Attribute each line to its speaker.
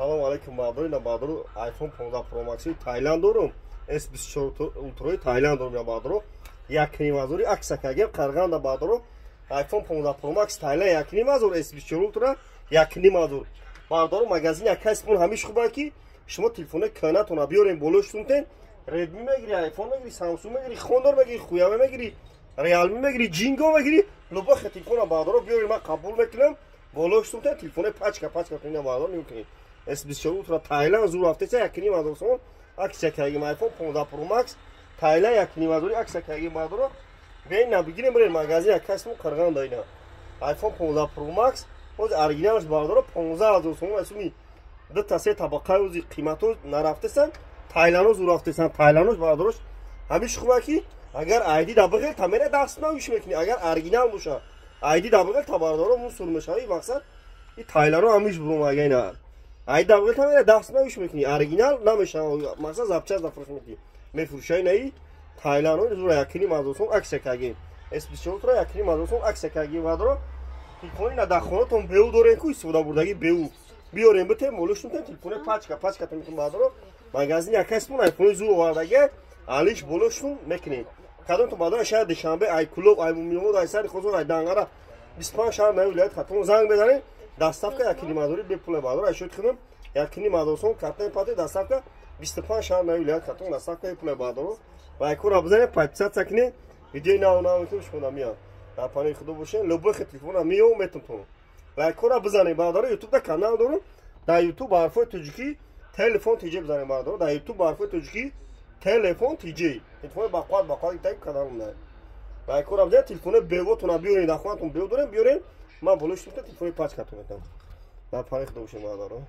Speaker 1: Салом алейкум, бардор. Ина, бардор, iPhone 15 Pro Max Таиланд дорум, S24 Ultra Таиланд дорум. Я, бардор, 1,5 ҳазори акция кагем Қарғанда, бардор. iPhone 15 Pro Max Таиланд 1,5 ҳазор, S24 Ultra 1,5 ҳазор. Бардор, магазин якайспон ҳамиш хуба, ки шумо телефони кӯнатона биёрем, боло шунтен. Redmi мегири, iPhone мегири, Samsung мегири, Honor мегири, Huawei мегири, Realme мегири, Jingo мегири, любой телефона, бардоро, биёрем, ман қабул мекунам, боло шунтен, телефони пачка пачка кунем, бардор, мекунем. S24 Ultra Таиланд зур рафтеса, 1,5 ҳазор сомон акция кардем. iPhone 15 Pro Max Таиланд 1,5 ҳазори акция кардем, бардоро. Беин набигирем, бирем магазин якасму Қарғанда. Ина iPhone 15 Pro Max ози оригиналш, бардоро, 15 000 сомон. Асуми дута се табақаи ози қимато нарафтесан, тайлано зур рафтесан, тайланош, бардорош. Ҳамиш хуба, ки агар айди да бигир, та мере даст навиш мекунӣ. Агар оригинал боша, айди да бигир, та, бардоро, мусур мешава. И мақсад и тайлано ҳамиш бурум. Агар ина айди да бигир, та мере даст навиш мекунӣ, оригинал намешава, мақсад запчасть да фурӯш мекунӣ, мефурӯшаи. Наи тайлано зура 1,5 ҳазор сом акция кардем. S24 1,5 ҳазор сом акция кардем, бардоро. Телефони на дар хонатон беу дорем ку, истифода бурдагӣ беу биёрем, битем, болошунтем, телефони пачка пачка мекунем, бардоро. Магазин якасмон айфони зур овардаги, алиш болошун мекунем. Кадомтон, бардоро, шаҳр Душанбе, ай Кулоб, ай Муминобод, ай сари Хозон, ай Данғара, 25 шаҳр нави вилоят Хатлон занг мезанем, доставка 1,5 ҳазори бепула, бардоро. Ай шуд кунам, 1,5 ҳазор сом картаи пати, доставка 25 шаҳр нави вилоят Хатлон, доставка бепула, бардоро. Лайкора бизанед, подписаться кунед. Видеои нав нав мекунем, шумо миёд. Дар паноҳи Худо бошед. Любой телефона миём, метумтон. Лайкора бизанед, бардоро. Ютубда канал дорум, дар Ютуб ҳарфои тоҷикӣ «Телефон ТЖ» бизанед, бардоро. Дар Ютуб ҳарфои тоҷикӣ «Телефон ТЖ», телефони бақувват бақувват таи каналам. Лайкора бизанед, телефони бевотона биёред, дар хонатон бево дорем, биёрем, ман болои шумо телефони пачкатон метам. Дар паноҳи Худо бошед, бардоро.